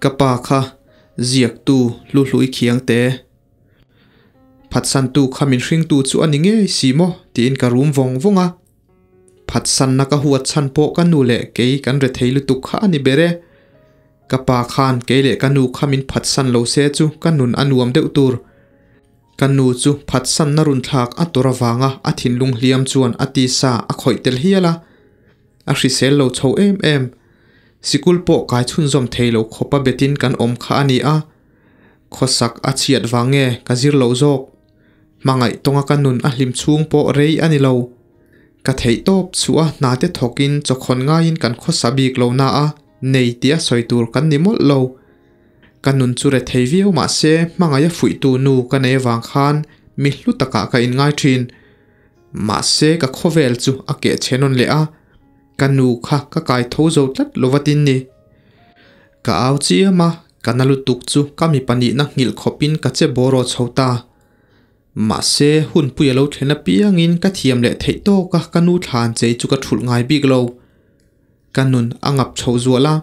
Ka pa kha ziaktu Hluhlui Khiangte. Phatsantu kha min hringtu chu a ni ngei si maw tiin ka rum vawng vawng a. Phatsanna ka huat chhan pawh ka nu leh kei kan re thei lutuk kha a ni ber e. Ka pa khan kei leh ka nu kha min phatsan lo se chu ka nun a nuam deuh tur. Ka nu chu phatsanna run thlak a tur avanga a thinlung hliam chuan a tisa a khawih tel hial a. A hrisel lo chho em em. Sikul pawh kai chhunzawm thei lo khawpa betin kan awm kha a ni a. Khawsak a chhiat vang nge ka zir lo zawk. Hmangaih tawnga ka nun a hlim chhung pawh rei a ni lo. Ka theih tawp chu a hna te thawkin chawkhawn ngaiin kan khawsa bik lo na a, nei tia sawi tur kan ni mawlh lo. Ka nun chu re thei viau mah se hmangaih a fuihtu nu ka nei avang khan mi hlu takah ka inngai thin. Mahse ka khawvel chu a keh chhe nawn leh a, ka nu kha ka kai tho zo tlat lo va tin ni. Ka au chiam a, ka na lutuk chu ka mipa nihna nghilh khawpin ka che bawraw chho ta. Mahse hunpui a lo thlen apiangin ka thiam leh theih tawk a ka nu thlan chei chu ka thulh ngai bik lo. Ka nun a ngap chho zual a,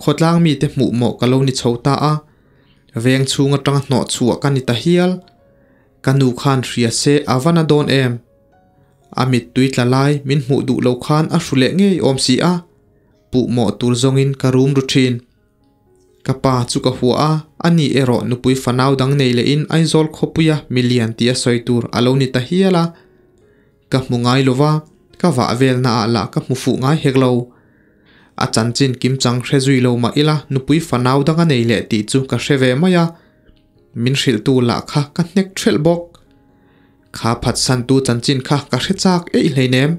khawtlang mite hmuh mawh ka lo ni chho ta a, veng chhung atanga hnawh chhuah ka ni ta hial. Ka nu khan hria se a va na dawn em? A mittui tla lai min hmuh duh lo khan a hru leh ngei awm si a, puh mawh tur zawngin ka rum ru thin. Ka pa chu ka hua a, ani erawh nupui fanau dang nei lehin Aizawl khawpuia milian tia sawi tur a lo ni ta hial a. Ka hmu ngai lo va, ka vah velna ah lah ka hmu fuh ngai hek lo. A chanchin kimchang hre zui lo mah ila nupui fanau dang a nei leh tih chu ka hre ve mai a. Min hrilhtu lah kha ka hnek thelh bawk. Kha phatsantu chanchin kha ka hre chak eih hleinem.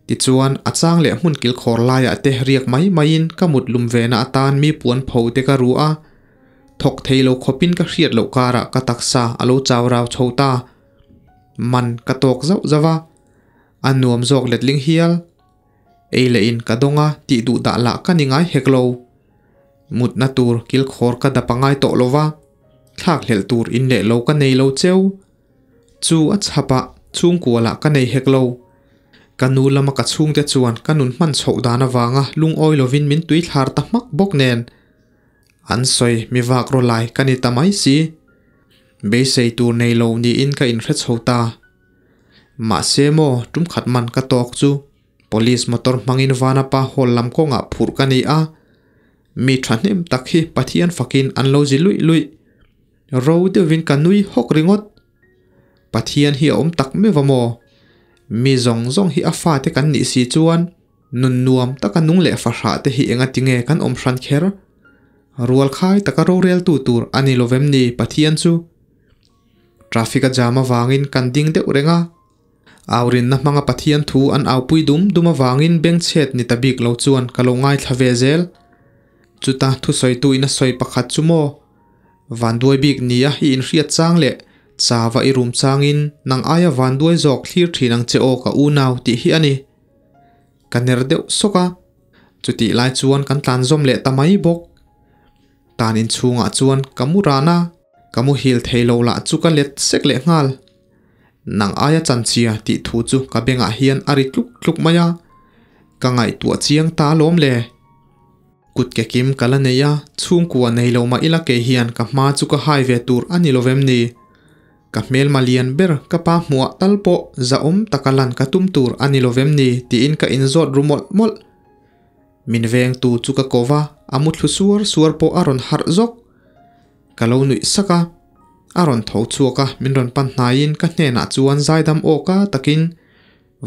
Tichuan, a chang leh hmun kilkhawr laiah te riak mai maiin ka mut lum vena atan mi puan pho te ka ru a. Thawk thei lo khawpin ka hriat loh karah ka taksa a lo chau rau chho ta. Man ka tawk zauh zauh a, a nuam zawk letling hial. Ei leh in ka dawng a tih duh dah lah ka ni ngai hek lo. Mutna tur kilkhawr ka dap a ngai tawh lo va, thlak hlelh tur in leh lo ka nei lo cheu. Chu a chhap ah chhungkua lah ka nei hek lo. Ka nu lama ka chhungte chuan ka nun hman chhoh dan avanga lungawi lovin min tui thlar ta hmak bawk nen. An sawi mi vak raw lai ka ni ta mai si. Beisei tur nei lo niin ka inhre chho ta. Mahse maw tum khat man ka tawk chu Police motor hmangin Vanapa hall lam kawngah phurh ka ni a. Mi thahnem tak hi Pathian fakin an lo zi luih luih. Ro deuhin ka nui hawk ringawt. Pathian hi a awm tak meuh va maw? Mi zawng zawng hi a fate kan nih si chuan nun nuam taka nung leh fahrah te hi enga tinge kan awm hran kher? Rual khai taka roreltu tur a ni lovem ni Pathian chu? Traffic a jam avangin kan ding deuh reng a. Aurinna hmanga Pathian thu an aupui dum dum avangin bengchhet ni ta bik lo chuan ka lo ngaithla ve zel. Chuta thusawitu in a sawi pakhat chu maw? Vanduai bik nia i inhriat chang leh chava i rum changin nang aia vanduai zawk thlir thin ang che aw ka unau tih hi a ni. Ka ner deuh sawk a, chutih lai chuan kan tlan zawm leh ta mai bawk. Tan inchhungah chuan ka mu ran a, ka muhil thei lo lah chu ka let sek leh nghal. Nang aia chanchia tih thu chu ka bengah hian a ri tluk tluk mai a, ka ngaihtuah chiang ta alawm le. Kut ke kim ka la nei a, chhungkua nei lo mah ila kei hian ka hma chu ka hai ve tur a ni lovem ni? Ka hmelma lian ber ka pa hmuah tal pawh zahawm taka lan ka tum tur a ni lovem ni tiin ka inzawt ru mawlh mawlh. Min vengtu chu ka ko va, a muthlu suar suar pawh a rawn harh zawk. Ka lo nuih sak a, a rawn tho chhuak a, min rawn pan hnaiin ka hnenah chuan zaidam awka takin,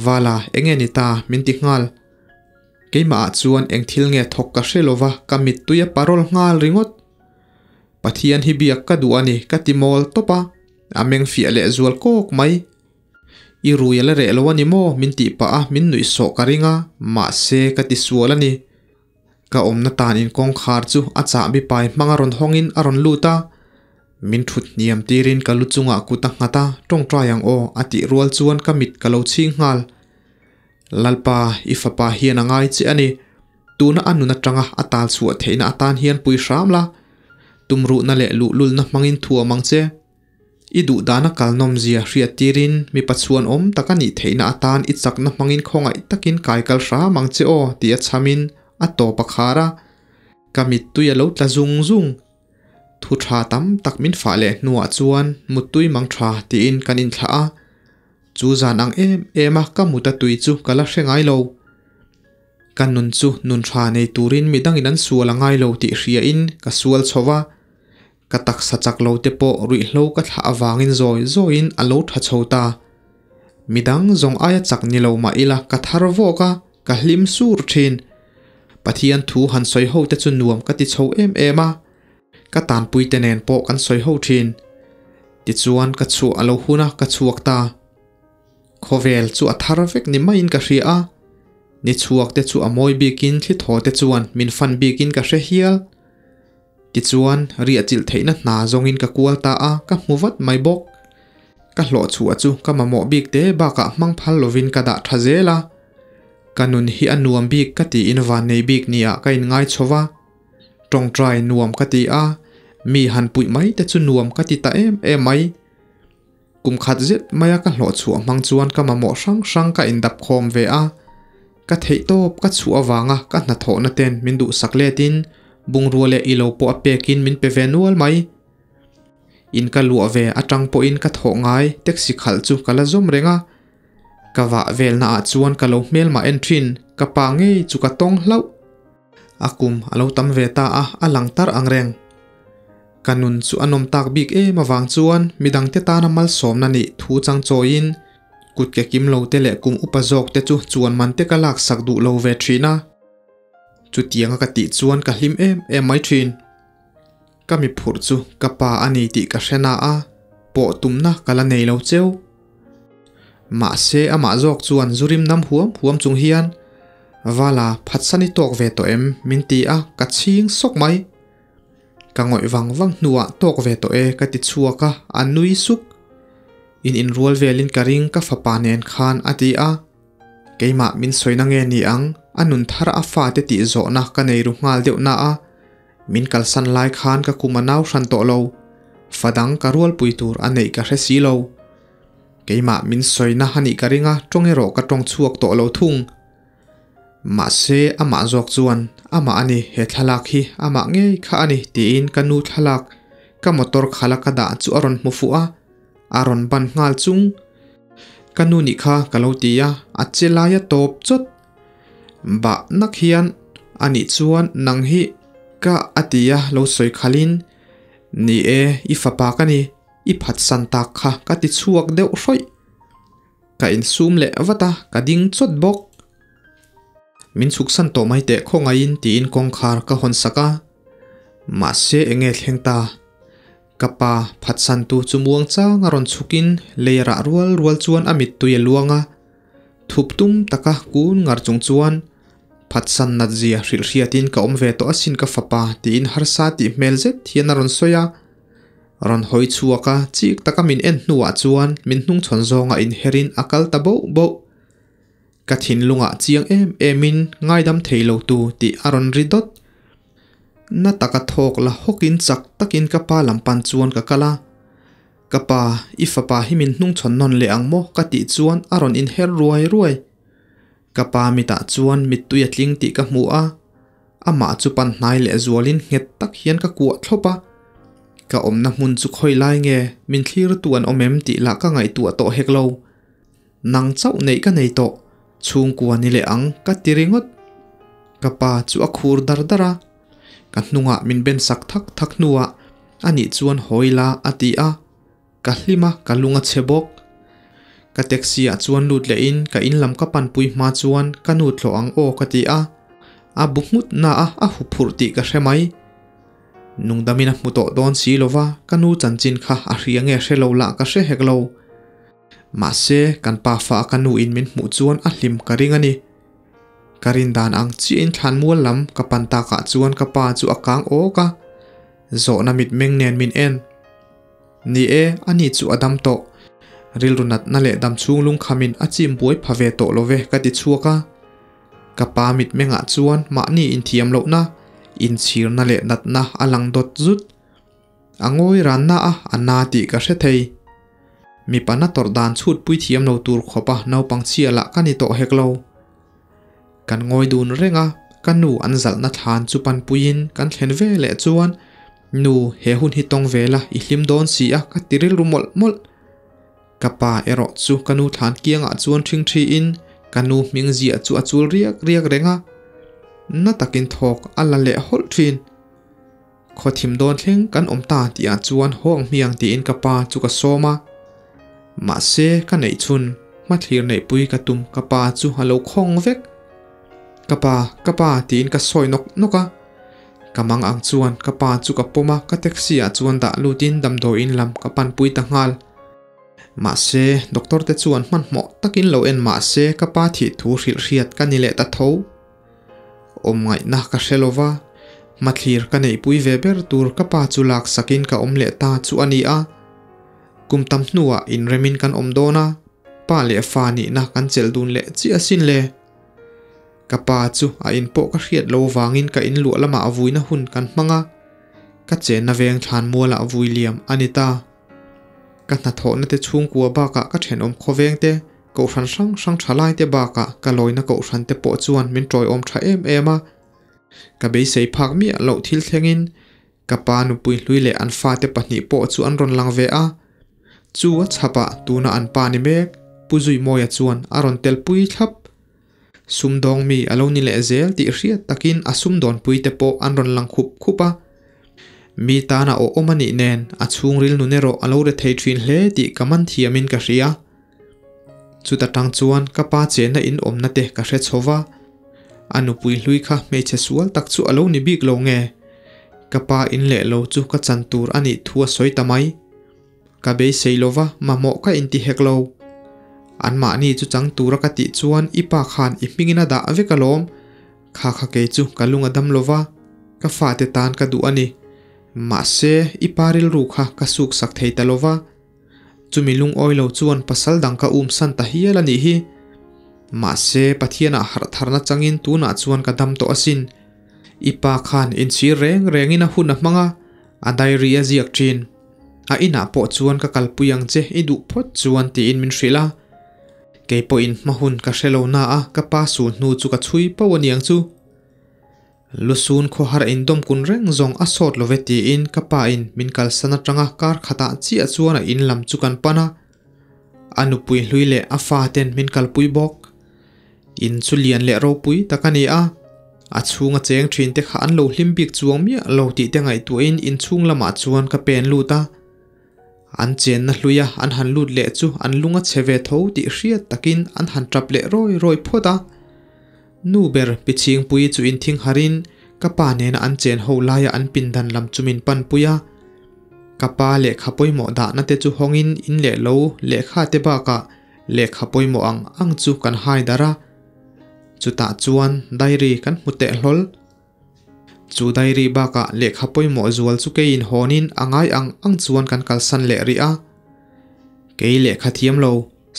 Vala, enge ni ta? min ti nghal. Keimahah chuan eng thil nge thawk ka hre lova ka mittui a parol nghal ringawt. Pathian hi biak ka duh a ni ka ti mawl tawp a, a meng fiah leh zual kawk mai. I rui a la reh lo a ni maw? min tih pah a min nuih sawh ka ring a, mahse ka ti sual a ni. Ka awmna tan in kawngkhar chu a chahbi pai hmanga rawn hawngin a rawn lut a, min thut hniam tirin ka lu chungah kut a nghat a, tawngtai ang aw a tih rual chuan ka mit ka lo chhing nghal. Lalpa, i fapa hian a ngai che a ni. Tuna a nun atanga a tal chhuah theihna atan hian pui hram la. Tumruhna leh luhlulna hmangin thuam ang che. I duhdana kal nawmzia hriat tirin mipa chhuanawm tak a nih theihna atan i chakna hmangin khawngaih takin kai kal hram ang che aw ti a chhamin a tawp a khar a. Ka mittui a lo tla zung zung. Thu tha tam tak min fah leh hnuah chuan muttui mang tha tiin kan inthlah a. Chu zan ang em em a ka mut a tui chu ka la hre ngai lo. Ka nun chu nun tha nei turin midangin an sual a ngai lo tih hriain ka sual chho va. Ka taksa chak lo te pawh ruihhlo ka thlah avangin zawi zawiin a lo tha chho ta. Midang zawng aia chak ni lo mah ila ka thar vawk a, ka hlim sur thin. Pathian thu han sawi ho te chu nuam ka ti chho em em a, ka tanpui te nen pawh kan sawi ho thin. Tichuan ka chhuah a lo hun a, ka chhuak ta. Khawvel chu a thar vek ni maiin ka hria a, ni chhuak te chu a mawi bikin thli thaw te chuan min fan bikin ka hre hial. Tichuan, riah chilh theihna hna zawngin ka kual ta a, ka hmu vat mai bawk. Ka hlawh chhuah chu ka mamawh bik te bakah hmang phal lovin ka dah tha zel a. Ka nun hi a nuam bik ka tiin vannei bik niah ka inngai chho va. Tawngtai nuam ka ti a, mi han puih mai te chu nuam ka ti ta em em mai. Kum khat zet maia ka hlawh chhuah hmang chuan ka mamawh hrang hrang ka indap khawm ve a, ka theihtawp ka chhuah avanga ka hnathawhna ten min duhsak letin bungrua leh ilo pawh a pekin min pe ve nual mai. In ka luah ve atang pawhin ka thawh ngai taxi khalh chu ka la zawm reng a, ka vah velna ah chuan ka lo hmelmah en thin, ka pa ngei chu ka tawng hlauh. A kum a lo tam ve ta a, a lang tar ang reng. Ka nun chu a nawm tak bik em avang chuan midangte tana malsawmna nih thu chang chawiin kut ke kim lo te leh kum upa zawk te chu chuan man te ka laksak duh lo ve thin a. Chutianga ka tih chuan ka hlim em em mai thin. Ka mi phurh chu ka pa a ni tih ka hre na a, pawh tumna ka la nei lo cheu. Mahse amah zawk chuan zu rim nam huam huam chung hian, Vala, phatsan i tawk ve tawh em? min ti a, ka chhing sawk mai. Ka ngawih vang vang hnuah tawk ve tawh e ka ti chhuak a, a nui suk. In inrual velin ka ring ka fapa nen khan a ti a. Keimah min sawina nge ni ang, a nun thar a fate tih zawhna ka nei ru nghal deuh na a. Min kalsan lai khan ka kum a nau hran tawh lo, fa dang ka rualpui tur a neih ka hre si lo. Keimah min sawina a nih ka ring a, tawng erawh ka tawng chhuak tawh lo thung. Mahse, amah zawk chuan, Amah a ni, he thlalak hi amah ngei kha a ni, tiin ka nu thlalak ka motor khala ka dah chu a rawn hmu fuh a, a rawn ban nghal chung. Ka nu nih kha ka lo ti a, a che lai a tawp chawt. Bah nak hian, A nih chuan nang hi ka a ti a lo sawi khalhin, Ni e, i fapa ka ni, i phatsan tak kha ka ti chhuak deuh hrawih. Ka insum leh vat a, ka ding chawt bawk. Min chhuksan tawh mai teh khawngaihin tiin kawngkhar ka hawn sak a. Mahse enge thleng ta? Ka pa phatsantu chu muang chang a rawn chhukin lei rah rual rual chuan a mittui a luang a. Thup tum taka kun ngar chung chuan phatsan nat zia hrilh hriatin ka awm ve tawh asin ka fapa tiin harsa tih hmel zet hian a rawn sawi a. Rawn hawi chhuak a, chik taka min en hnuah chuan min hnungchhawn zawnga inherin a kal ta boh boh. Ka thinlungah chiang em emin ngaidam thei lo tu tih a rawn ri dawt. Na taka thawk la hawkin chak takin ka pa lam pan chuan ka kal a. Ka pa, i fapa hi min hnungchhawn nawn leh ang maw ka tih chuan a rawn inher ruai ruai. Ka pa mitah chuan mittui a tling tih ka hmu a, amah chu pan hnai leh zualin nghet tak hian ka kuah thlawp a. Ka awmna hmun chu khawi lai nge min thlirtu an awm em tih lah ka ngaihtuah tawh hek lo. Nang chauh neih ka nei tawh, chhungkua ni leh ang ka ti ringawt. Ka pa chu a khur dar dar a, ka hnungah min ben sak thak thak hnuah anih chuan hawi la a ti a. Ka hlim a, ka lung a chhe bawk. Ka taxi ah chuan lut leh in ka in lam ka panpui hma chuan ka nu tlawh ang aw ka ti a, a bu nghut na a a huphurh tih ka hre mai. Nungdamin a hmu tawh dawn si lo va, ka nu chanchin kha a hria nge hre lo lah ka hre hek lo. Mahse, kan pa fa a ka nu in min hmuh chuan a hlim ka ring a ni. Ka rin dan ang chiah in thlanmual lam ka pan takah chuan ka pa chu a kang awk a, zawhna mitmeng nen min en. Ni e, ani chu a dam tawh. Rilru natna leh dam chhung lungkhamin a chim buai pha ve tawh lo ve ka ti chhuak a. Ka pa mitmengah chuan mahni inthiam lohna, inchhirna leh natna a lang dawt zut. A ngawi ranna a, a na tih ka hre thei. Mipa na tawrh dan chhut pui thiam lo tur khawpa naupang chhia lah ka ni tawh hek lo. Kan ngawi dun reng a, Ka nu an zalhna thlan chu panpuiin kan thlen ve leh chuan, Nu, he hun hi tawng ve la, i hlim dawn si a, ka ti rilru mawlh mawlh. Ka pa erawh chu ka nu thlan kiangah chuan ṭhingṭhiin ka nu hming ziah chu a chul riak riak reng a, na takin thawk a la leh hawlh ṭhin. Khaw thim dawn thleng kan awm ta tihah chuan haw ang hmiang tiin ka pa chu ka sawm a. Mahse ka neih chhun hmathlir neihpui ka tum ka pa chu a lo khawng vek. Ka pa, ka pa tiin ka sawi nawk nawk a. Ka mang ang chuan ka pa chu ka pawm a, ka taxi ah chuan dah lutin damdawiin lam ka panpui ta nghal. Mahse doctor te chuan hmanhmawh takin lo en mahse ka pa thih thu hrilh hriat ka ni leh ta tho. Awm ngaihna ka hre lo va, hmathlir ka neihpui ve ber tur ka pa chu lak sakin ka awm leh ta chu a ni a. Kum tam hnuah inremin kan awm dawn a, pa leh fa nihna kan chelh dun leh chiah asin le. Ka pa chu a in pawh ka hriat lo vangin ka in luah lamah vuina hun kan hmang a, ka chenna veng thlan mualah vui liam a ni ta. Ka hnathawhna te chhungkua bakah ka thenawm khawveng te, Kohhran hrang hrang tha lai te bakah ka lawina kohhran te pawh chuan min tawiawm tha em em a. Ka beisei phak miah loh thil thlengin ka pa nupui hlui leh an fate pahnih pawh chu an rawn lang ve a. Chu a chhapah tuna an pa ni mek Pu Zuimawia chuan a rawn telpui thlap. Sumdawng mi a lo ni leh zel tih hriat takin a sumdawnpui te pawh an rawn lang khup khup a. Mi tana awhawm a nih nen a chhungril nun erawh a lo rethei thin hle tih ka man thiamin ka hria. Chuta tang chuan ka pa chenna in awmna te ka hre chho va, a nupui hlui kha hmeichhe sual tak chu a lo ni bik lo nge? Ka pa in leh lo chu ka chan tur a nih thu a sawi ta mai. Ka beisei lo va, mamawh ka inti hek lo. Anmahni chu chang tura ka tih chuan i pa khan i hmingin a dah vek alawm. Kha kha kei chu ka lung a dam lo va, ka fate tan ka duh a ni. Mahse, i pa rilru kha ka suksak thei ta lo va. Chumi lungawi lo chuan pasal dang ka um san ta hial a nih hi. Mahse, Pathianah harh tharna changin tunah chuan ka dam tawh asin. I pa khan inchhir reng rengin a hun a hmang a, a diary a ziak thin. A inah pawh chuan ka kalpui ang che i duh phawt chuan tiin min hrilh a. Kei pawhin hma hun ka hre lo na a, ka pa sul hnu chu ka chhui pauh a niang chu. Lusun khawhar indawm kun reng zawng a sawt lo ve tiin ka pa in min kalsan atanga kar khatah chiah chuan a in lam chu kan pan a. A nupui hlui leh a fa ten min kalpui bawk. In chu lian leh ropui tak a ni a. A chhunga cheng thin te kha an lo hlim bik chuang miah lo tih te ngaihtuahin inchhung lamah chuan ka pen lut a. An chenna hluia an han lut leh chu an lung a chhe ve tho tih hriat takin an han tap leh rawi rawi phawt a. Nu ber Pi Chhingpuii chu inthing harin ka pa nena an chen ho laia an pindan lam chu min panpui a. Ka pa lehkha pawimawh dahna te chu hawngin in leh lo lehkha te bakah lehkha pawimawh ang ang chu kan hai darh a. Chutah chuan diary kan hmu teh hlawl. Chu diary bakah lehkha pawimawh zual chu keiin hawnin a ngai ang ang chuan kan kalsan leh rih a. Kei lehkha thiam lo,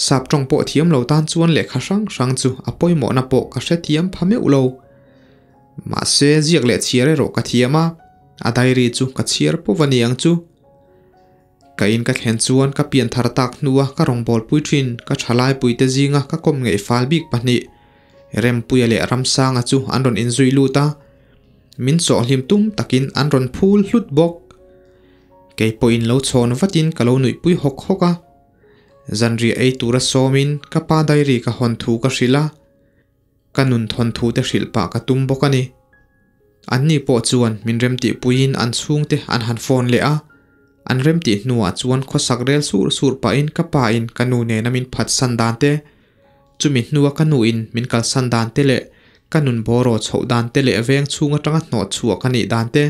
sap tawng pawh thiam lo tan chuan lehkha hrang hrang chu a pawimawhna pawh ka hrethiam pha meuh lo. Mahse ziak leh chhiar erawh ka thiam a, a diary chu ka chhiar pawh va ni ang chu. Ka in ka thlen chuan ka pian thar tak hnua ka rawngbawlpui thin ka thalaipuite zinga ka kawm ngeih fal bik pahnih Rempuia leh Ramsanga chu an rawn inzui lut a, min chawhhlim tum takin an rawn phul hlut bawk. Kei pawhin lo chhawn vatin ka lo nuihpui hawk hawk a. Zanriah ei tura sawmin ka pa diary ka hawn thu ka hrilh a. Ka nun thawnthu te hrilh pah ka tum bawk a ni. Anni pawh chuan min remtihpuiin an chhungte an han phone leh a, an remtih hnuah chuan khawsak rel sur sur pahin ka pa in ka nu nena min phatsan dan te, chumi hnua ka nu in min kalsan dan te leh ka nun bawraw chhoh dan te leh veng chhung atanga hnawh chhuah ka nih dan te,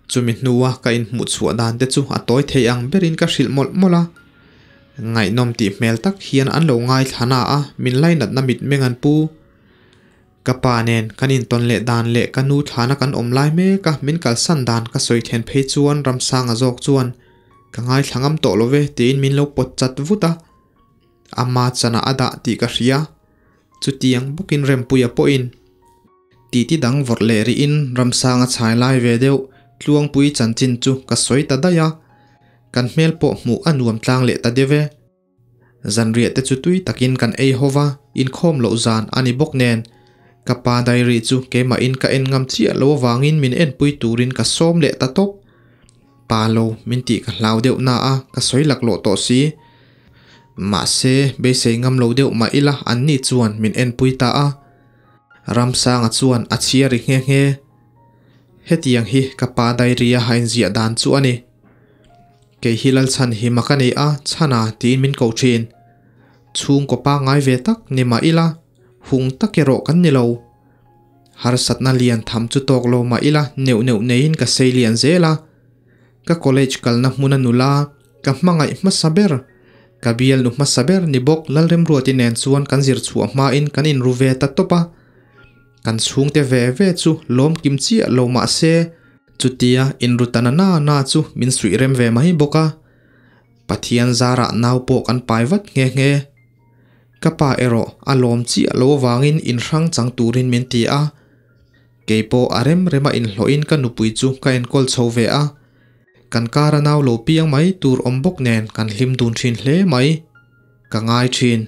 Chumi hnua ka inhmuh chhuah dan te chu a tawi thei ang berin ka hrilh mawlh mawlh a. Ngaihnawm tih hmel tak hian an lo ngaithla na a, min lainatna mitmeng an pu. Ka pa nen kan intawn leh dan leh ka nu thlana kan awm lai mek a min kalsan dan ka sawi then phei chuan Ramsanga zawk chuan ka ngaithla ngam tawh lo ve tiin min lo pawt chat vut a. Ama chana a dah tih ka hria. Chutiang bawkin Rempuia pawhin. Titi dang vawrh leh rihin Ramsanga chhai lai ve deuh Tluangpui chanchin chu ka sawi ta daih a, kan hmel pawh hmuh a nuam tlang leh ta deuh e. Zanriah te chu tui takin kan ei ho va, inkhawm loh zan a ni bawk nen. Ka pa diary chu keimahin ka en ngam chiah lo avangin min enpui turin ka sawm leh ta tawp. Pa lo min tih ka hlau deuh na a, ka sawi laklawh tawh si. Mahse, beisei ngam lo deuh mah ila anni chuan min enpui ta a. Ramsanga chuan a chhiar ri nghe nghe. Hetiang hi ka pa diary a hainziah dan chu a ni. Kei hi Lalchhan hi mak a ni a, Chhana tiin min ko thin. Chhungkaw pangngai ve tak ni mah ila, hung tak erawh kan ni lo. Harsatna lian tham chu tawk lo mah ila neuh neuh neiin ka sei lian zel a. Ka college kalna hmuna nula, ka hmangaih hmasa ber, ka bialnu hmasa ber ni bawk Lalremruati nen chuan kan zir chhuah hmain kan inru ve ta tawp a. Kan chhungte ve ve chu lawm kim chiah lo mah se, chutia inru ta na na na chu min suih rem ve mai bawk a. Pathian zarah nau pawh kan pai vat nghe nghe. Ka pa erawh a lawm chiah lo avangin inhrang chang turin min ti a. Kei pawh a rem rema inhlawhin ka nupui chu ka enkawl chho ve a. Kan kara nau lo piang mai tur awm bawk nen kan hlim dun thin hle mai. Ka ngai thin.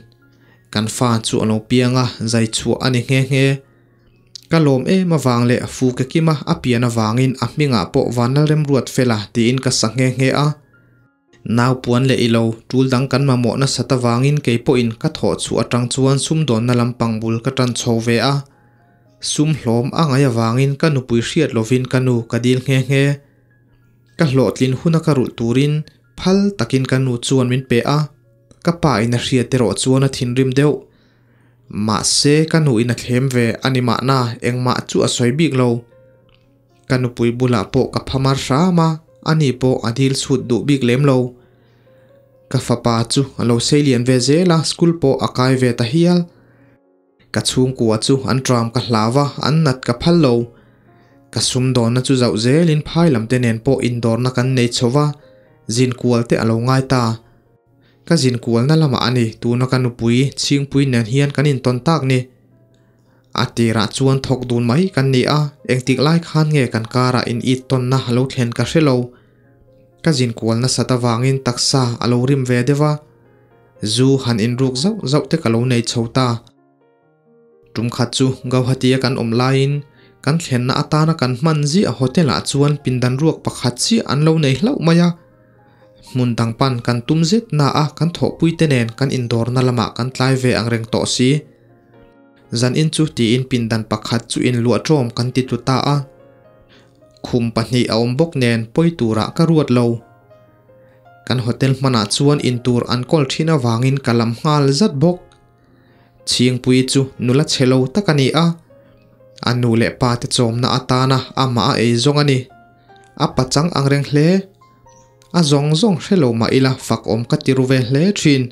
Kan fa chu a lo piang a, zai chhuah a ni nghe nghe. Ka lawm em avang leh Fuke Kima a pian avangin a hmingah pawh Vanlalremruatfela tiin ka sa nghe nghe a. Nau puan leh ilo tul dang kan mamawh nasat avangin kei pawhin ka thawh chhuah atang chuan sumdawnna lampang bul ka tan chho ve a. Sum hlawm a ngaih avangin ka nupui hriat lovin ka nu ka dil nghe nghe. Ka hlawhtlin huna ka rulh turin phal takin ka nu chuan min pe a, ka pa in a hriat erawh chuan a thinrim deuh. Mahse ka nu in a thlem ve a ni mahna engmah chu a sawi bik lo. Ka nupui bulah pawh ka phamar hram a, ani pawh a dil chhut duh bik lem lo. Ka fapa chu a lo sei lian ve zel a, school pawh a kai ve ta hial. Ka chhungkua chu an tram ka hlau a, an nat ka phal lo. Ka sumdawnna chu zauh zelin phai lam te nen pawh indawrna kan nei chho va, zin kual te a lo ngai ta. Ka zin kualna lamah a ni, tuna ka nupui Chhingpui nen hian kan intawn tak ni. A tirah chuan thawk dun mai kan ni a, engtik lai khan nge kan karah in it tawnna a lo thlen ka hre lo. Ka zin kual nasat avangin taksa a lo rim ve deuh a, zu han inruk zauh zauh te ka lo nei chho ta. Tum khat chu Gauhati a kan awm laiin kan thlenna atana kan hman ziah hotel ah chuan pindan ruak pakhat chiah an lo nei hlauh mai a. Hmun dang pan kan tum zet na a kan thawhpui te nen kan indawrna lamah kan tlai ve ang reng tawh si. Zan in chu tiin pindan pakhat chu inluah ṭawm kan ti tlu ta a. Khum pahnih a awm bawk nen pawi turah ka ruat lo. Kan hotel hmanah chuan intur an kawl ṭhin avangin ka lam nghal zat bawk. Chhingpuii chu nula chhe lo tak a ni a, a nu leh pa te chawmna atana amah a ei zawng a ni. A pachang ang reng hle. A zawng zawng hre lo mah ila fak awm ka ti ru ve hle thin.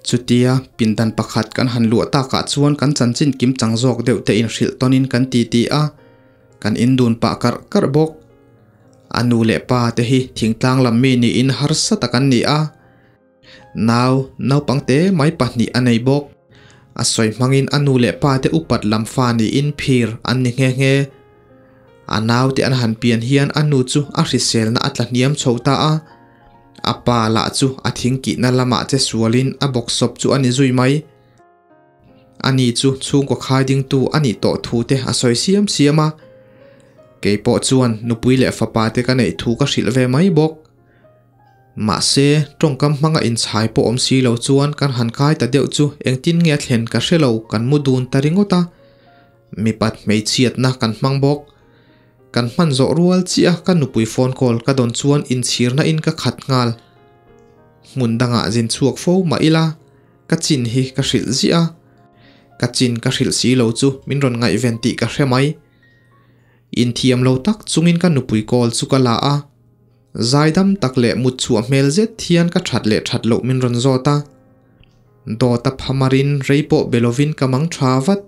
Chutia pindan pakhat kan han luah takah chuan kan chanchin kim chang zawk deuh te inhrilh tawnin kan titi a, kan indun pah karh karh bawk. A nu leh pa te hi thingtlang lam mi niin harsa tak an ni a. Nau, naupang te mai pahnih a nei bawk. A sawi hmangin a nu leh pa te upat lam fa niin phir an ni nghe nghe. A naute an han pian hian a nu chu a hriselna a tla hniam chho ta a. A pa lah chu a thingkihna lamah che sualin a bawksawp chu a ni zui mai. Ani chu chhungkaw khai dingtu a nih tawh thu te a sawi siam siam a. Kei pawh chuan nupui leh fapa te ka neih thu ka hrilh ve mai bawk. Mahse, tawngkam hmanga inchhai pawh awm si lo chuan kan han kai ta deuh chu engtin nge a thlen ka hre lo, kan mu dun ta ringawt a. Mipat hmeichhiatna kan hmang bawk. Kan hman zawh rual chiah a ka nupui phone call ka dawn chuan inchhirna in ka khat nghal. Hmun dangah zin chhuak fo mah ila, ka chin hi ka hrilh ziah a. Ka chin ka hrilh si lo chu min rawn ngaihven tih ka hre mai. Inthiam lo tak chungin ka nupui call chu ka la a. Zaidam tak leh mut chhuah hmel zet hian ka that leh that loh min rawn zawt a. Dawt a phamarin rei pawh be lovin ka mang tha vat.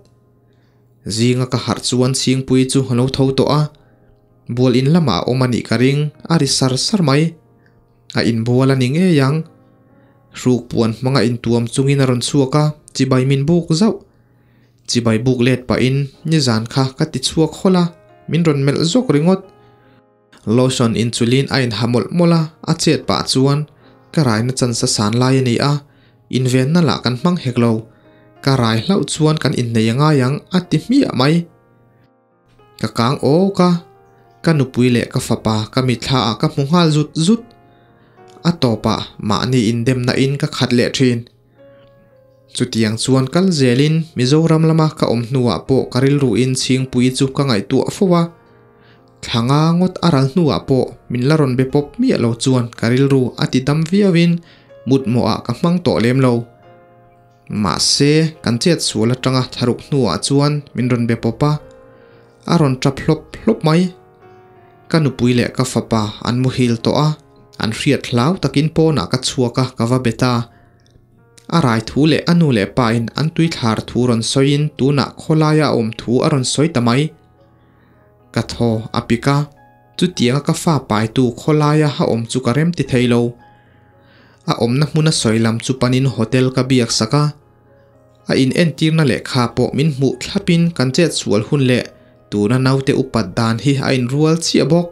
Zinga ka harh chuan Chhingpuii chu a lo tho tawh a. Bual in lamah a awm a nih ka ring, a ri sar sar mai. A inbual a ni ngei ang. Hruk puan hmanga intuam chungin a rawn chhuak a, chibai min buk zauh. Chibai buk let pahin nizan kha ka ti chhuak hawlh a, min rawn melh zawk ringawt. Lotion inchulin a inha mawlh mawlh a, a chet pah chuan ka raina chansa san lai a ni a, invenna lah kan hmang hek lo. Ka rai hlauh chuan kan innei a ngai ang a ti hmiah mai. Ka kang awk a, ka nupui leh ka fapa ka mitthla ah ka hmu nghal zut zut. A tawpah mahni indemna in ka khat leh thin. Chutiang chuan kal zelin Mizoram lama ka awm hnuah pawh ka rilru in Chhingpui chu ka ngaihtuah fo a. Thla nga ngawt a ral hnuah pawh min la rawn be pawp miah lo chuan ka rilru a ti dam viauin mutmawhah ka hmang tawh lem lo. Mahse, kan chet sual atanga thlaruk hnuah chuan min rawn be pawp a, a rawn tap hlawp hlawp mai. Ka nupui leh ka fapa an muhil tawh a, an hriat hlau takin pawnah ka chhuak a, ka va be ta. A rai thu leh a nu leh pa in an tuithlar thu rawn sawiin tunah khawlaia a awm thu a rawn sawi ta mai. Ka thaw a pik a, chutianga ka fa paitu khawlaia a awm chu ka rem ti thei lo. A awmna hmuna sawi lam chu panin hotel ka biak sak a, a in entirna lehkha pawh min hmuh thlapin kan chet sual hun leh tuna naute upat dan hi a inrual chiah bawk.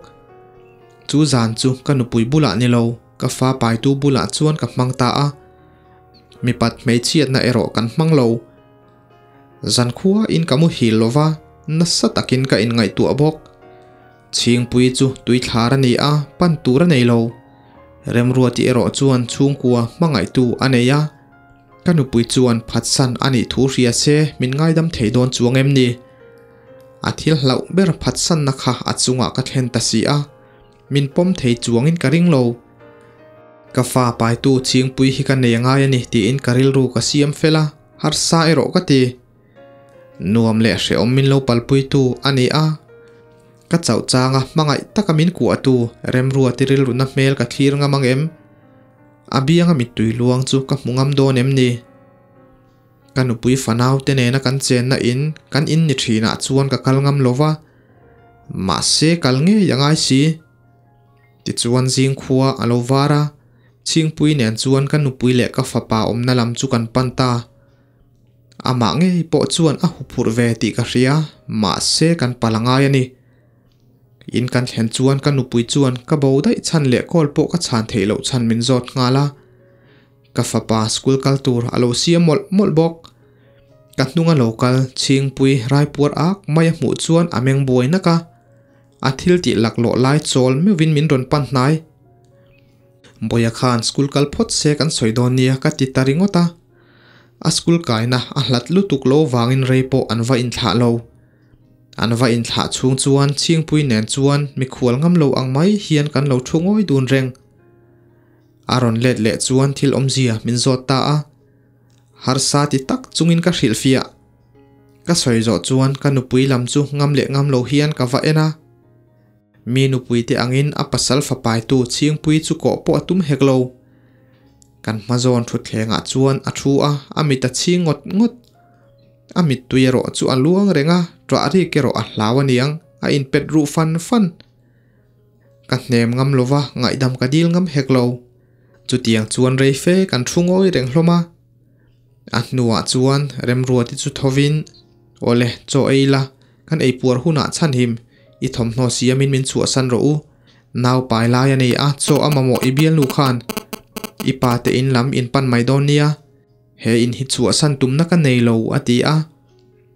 Chu zan chu ka nupui bulah ni lo, ka fa paitu bulah chuan ka hmang ta a, mipat hmeichhiatna erawh kan hmang lo. Zankhua in ka muhil lo va, nasa takin ka inngaihtuah bawk. Chhingpui chu tuithlar a ni a, pan tur a nei lo. Remruati erawh chuan chhungkua hmangaihtu a nei a, ka nupui chuan phatsan a nih thu hria se min ngaidam thei dawn chuang em ni? A thil hlauh ber phatsanna kha a chungah ka thlen ta si a, min pawm thei chuangin ka ring lo. Ka fa paitu Chhingpui hi ka nei a ngai a ni tiin ka rilru ka siam fel a, harsa erawh ka ti. Nuam leh hrehawm min lo palpuitu a ni a. Ka chauh changa hmangaih taka min kuahtu Remruati rilruna hmel ka thlir ngam ang em? A bianga mittui luang chu ka hmu ngam dawn em ni? Ka nupui fanau te nena kan chenna in kan in ni thinah chuan ka kal ngam lo va, mahse kal ngei a ngai si. Tichuan zingkhua a lo var a, Chhingpui nen chuan ka nupui leh ka fapa awmna lam chu kan pan ta. Amah ngei pawh chuan a huphurh ve tih ka hria, mahse kan pal a ngai a ni. In kan thlen chuan ka nupui chuan ka bo daih chhan leh call pawh ka chhan theih loh chhan min zawt nghal a. Ka fapa school kal tur a lo siam mawlh mawlh bawk. Ka hnunga lo kal Chhingpui raipuar ak mai a hmuh chuan a meng buai nak a. A thil tih laklawh lai chawl meuhin min rawn pan hnai. Bawia khan school kal phawt se kan sawi dawn nia ka ti ta ringawt a. A school kaina a hlat lutuk lo vangin rei pawh an va inthlah lo. An va inthlah chhung chuan Chhingpui nen chuan mikhual ngam lo ang mai hian kan lo thu ngawi dun reng. A rawn let leh chuan thil awmzia min zawt ta a. Harsa ti tak chungin ka hrilhfiah. Ka sawi zawh chuan ka nupui lam chu ngam leh ngam lo hian ka va en a. Mi nupui te angin a pasal fapaitu Chhingpui chu kawh pawh a tum hek lo. Kan hma zawn thutthlengah chuan a thu a, a mit a chhing ngawt ngawt. A mittui erawh chu a luang reng a, ṭah rik erawh a hlau a niang, a inpet ruh fan fan. Ka hnem ngam lo va, ngaihdam ka dil ngam hek lo. Chutiang chuan rei fe kan thu ngawi reng hlawm a. A hnuah chuan Remruati chu thovin, Awle, chaw ei la, kan eipuar hunah chhanhim, i thawmhnaw siamin min chhuahsan rawh u. Nau pai lai a nei a, chaw a mamawh i bialnu khan i pa te in lam in pan mai dawn nia. He in hi chhuahsan tumna ka nei lo, a ti a.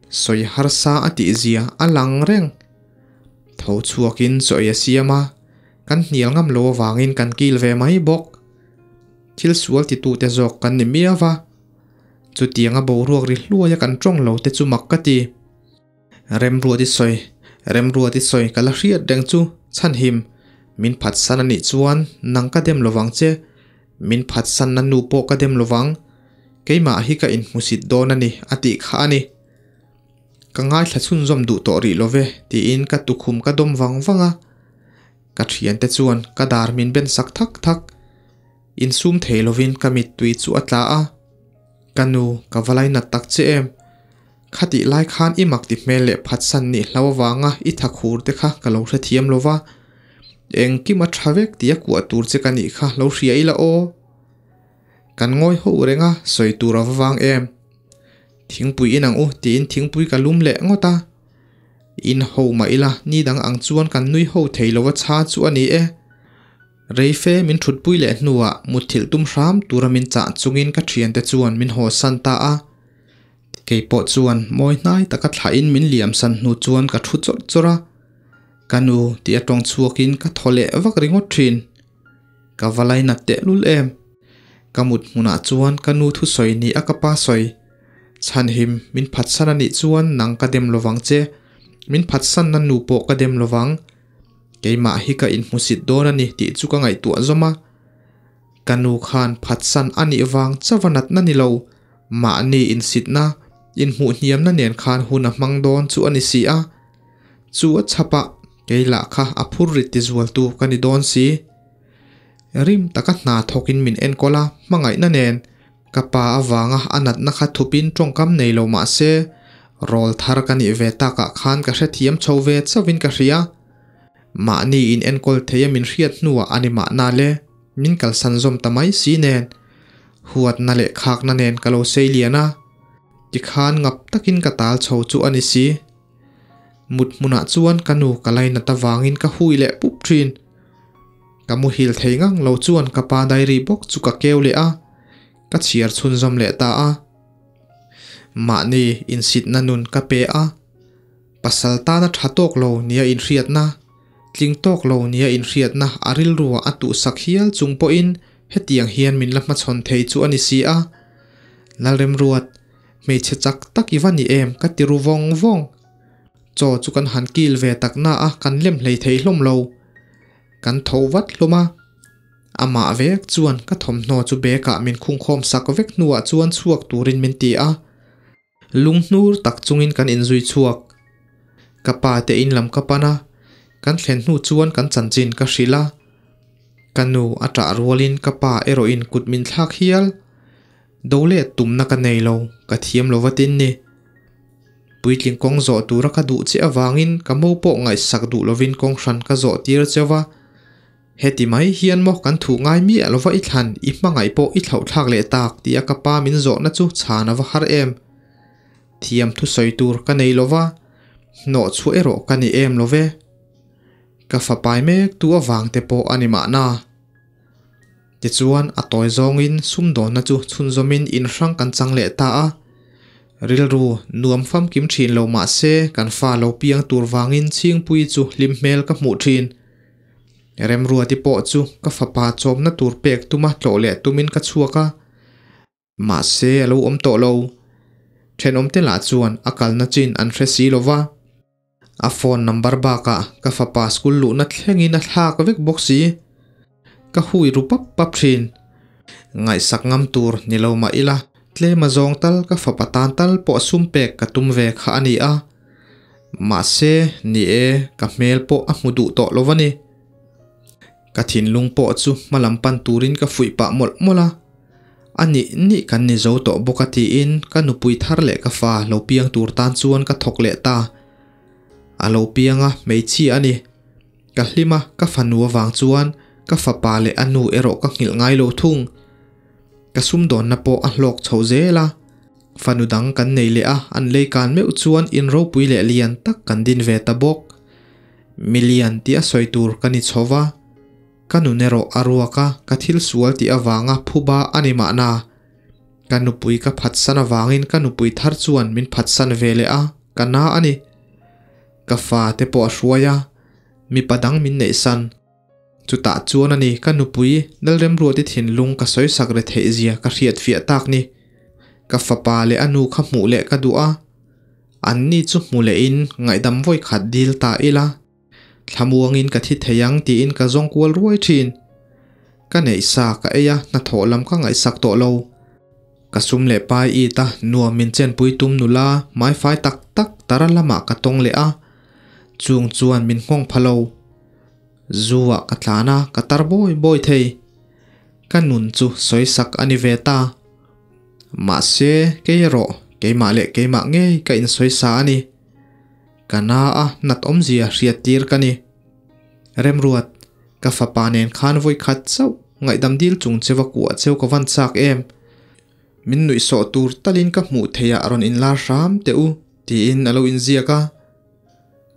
Sawi harsa a tihzia a lang reng. Tho chhuakin chaw ei a siam a, kan hnial ngam lo avangin kan kil ve mai bawk. Thil sual titute zawk kan ni miau va, chutianga boruak ri hluaia kan tawng lo te chu mak ka ti. Remruati sawi, Remruati sawi ka la hriat reng chu chhanhim, min phatsan a nih chuan nang ka dem lovang che, min phatsanna nu pawh ka dem lovang, keimah hi ka inhmusit dawn a ni a tih kha a ni. Ka ngaithla chhunzawm duh tawh rih love tiin ka tukhum ka dawm vang vang a. Ka thiante chuan ka dar min ben sak thak thak. Insum thei lovin ka mittui chu a tla a. Ka nu, ka va lainat tak che em? Khatih lai khan i mak ti hmel leh phatsan nih hlo avanga i tha khur te kha ka lo hrethiam lo va. Engkim a tha vek tia kuah tur che ka nih kha lo hria ila aw. Kan ngawi ho reng a, sawi tur a va vang em? Thingpui in ang u tiin thingpui ka lum leh ngawt a. In ho mah ila ni dang ang chuan kan nui ho thei lo a chha chu a ni e. Reife min thutpui leh hnuah mutthilh tum hram tura min chah chungin ka thiante chuan min haw san ta a. Keipawh chuan mawi hnai taka thlahin min liam san hnu chuan ka thu chawrh chawrh a, Ka nu tih a tawng chhuakin ka thaw leh vak ringawt thin. Ka va lainat tehlul em. Ka mut hmunah chuan ka nu thusawi ni a ka pa sawi. Chhanhim, min phatsan a nih chuan nang ka dem lovang che. Min phatsanna nu pawh ka dem lovang. Keimah hi ka inhmusit dawn a ni tih chu ka ngaihtuah zawm a. Ka nu khan phatsan a nih vang chauh a natna ni lo, mahni insitna, inhmuhhniamna nen khan hun a hmang dawn chu a ni si a. Chu a chhapah kei lah kha a phur rit tizualtu ka ni dawn si. Rim taka hna thawkin min enkawl a, hmangaihna nen ka pa avanga a natna kha thupin tawngkam nei lo mah se, rawl thar ka nih ve takah khan ka hrethiam chho ve chauhin ka hria. Mahni in enkawl thei a min hriat hnuah a ni mahna le, min kalsan zawm ta mai si nen, huatna leh khakna nen ka lo sei lian a, tikhan ngap takin ka tal chho chu a ni si. Mut hmunah chuan ka nu ka lainat avangin ka hui leh pup thin. Ka muhil thei ngang lo chuan ka pa diary bawk chu ka keu leh a, ka chhiar chhunzawm leh ta a. Mahni insitna nun ka pe a, pasal tana tha tawk lo nia inhriatna, tling tawk lo nia inhriatna a rilruah a tuhsak hial chung pawhin hetiang hian min la hmachhawn thei chu a ni si a. Lalremruat, hmeichhe chak tak i va ni em ka ti ru vawng vawng. Chaw chu kan han kil ve tak na a kan lem hlei thei hlawm lo. Kan tho vat hlawm a. Amah vek chuan ka thawmhnaw chu bag ah min khungkhawm sak vek hnuah chuan chhuak turin min ti a. Lunghnur tak chungin kan inzui chhuak. Ka pa te in lam ka pan a, kan thlen hnu chuan kan chanchin ka hrilh a. Ka nu a ṭah rualin ka pa erawhin kut min thlak hial. Do leh tumna ka nei lo, ka thiam lo vatin ni. Puitling kawng zawh tura ka duh che avangin ka mo pawh ngaihsak duh lovin kawng hran ka zawh tir cheu va. Heti mai hian maw kan thuh ngai miah lova i thlan, i hmangaih pawh i thlauhthlak leh tak tia ka pa min zawhna chu chhan a va har em. Thiam thusawi tur ka nei lova, hnawh chhuah erawh ka ni em lo ve. Ka fapai mek tu avang te pawh a ni mahna. Tichuan, a tawi zawngin sumdawnna chu chhunzawmin in hrang kan chang leh ta a. Rilru nuam famkim thin lo mah se kan fa lo piang tur vangin Chhingpui chu hlim hmel ka hmuh thin. Remruati pawh chu ka fapa chawmna tur pek tuma tlawh leh tumin ka chhuak a. Mahse a lo awm tawh lo. Thenawmte lah chuan a kalna chin an hre si lo va. A phone number bakah ka fapa school luhna thlengin a thlak vek bawk si. Ka hui ru pap pap thin. Ngaihsak ngam tur ni lo mah ila, tlem a zawng tal ka fapa tan tal pawh sum pek ka tum ve kha a ni a. Mahse, ni e, ka hmel pawh a hmu duh tawh lo a ni. Ka thinlung pawh chu hmalam pan turin ka fuih pah mawlh mawlh a. A nih nih kan ni zo tawh bawk a tiin ka nupui thar leh ka fa lo piang tur tan chuan ka thawk leh ta. A lo piang a, hmeichhia a ni. Ka hlim a, ka fanu avang chuan ka fapa leh a nu erawh ka nghilh ngai lo thung. Ka sumdawnna pawh a hlawk chho zel a. Fanu dang kan nei leh a, an lei kan meuh chuan in ropui leh lian tak kan din ve ta bawk. Milian tih a sawi tur ka ni chho va. Ka nun erawh a ruak a, ka thil sual tih avanga phuba a ni mahna. Ka nupui ka phatsan avangin ka nupui thar chuan min phatsan ve leh a, ka na a ni. Ka fa te pawh a hruai a, mipa dang min neihsan. Chutah chuan a ni ka nupui Lalremruati thinlung ka sawisak re theih zia ka hriat fiah tak ni. Ka fapa leh a nu kha hmuh leh ka duh a, anni chu hmu lehin ngaihdam vawikhat dil ta ila. Thlamuangin ka thi thei ang tiin ka zawng kual ruai thin. Ka neih sa ka ei a, hnathawh lam ka ngaihsak tawh lo. Ka sum leh pai it a, nuam min chenpui tum nula hmaifai tak tak tara lamah ka tawng leh a, chung chuan min nghawng pha lo. Zu ah ka tlan a, ka tar bawi bawi thei. Ka nun chu sawisak a ni ve ta. Mahse, kei erawh keimah leh keimah ngei ka insawisa a ni. Ka na a nat awmzia hriat tir ka ni. Remruat, ka fapa nen khan vawi khat chauh ngaihdam dil chung cheu a kuah cheu ka van chak em? Min nuih sawh tur talin ka hmuh theih ah rawn inlar hram teh u tiin a lo inziak a.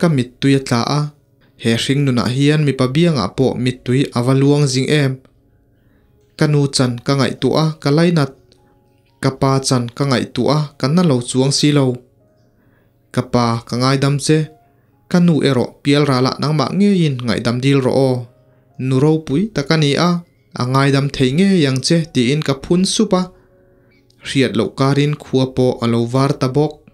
Ka mittui a tla a, he hring nunah hian mipa biangah pawh mittui a va luang zing em? Ka nu chan ka ngaihtuah a, ka lainat. Ka pa chan ka ngaihtuah a, ka na lo chuang si lo. Ka pa, ka ngaidam che. Ka nu erawh pialralah nangmah ngeiin ngaihdam dil rawh aw. Nu ropui tak a ni a, a ngaidam thei ngei ang che tiin ka phun sup a. Hriat loh karin khua pawh a lo var ta bawk.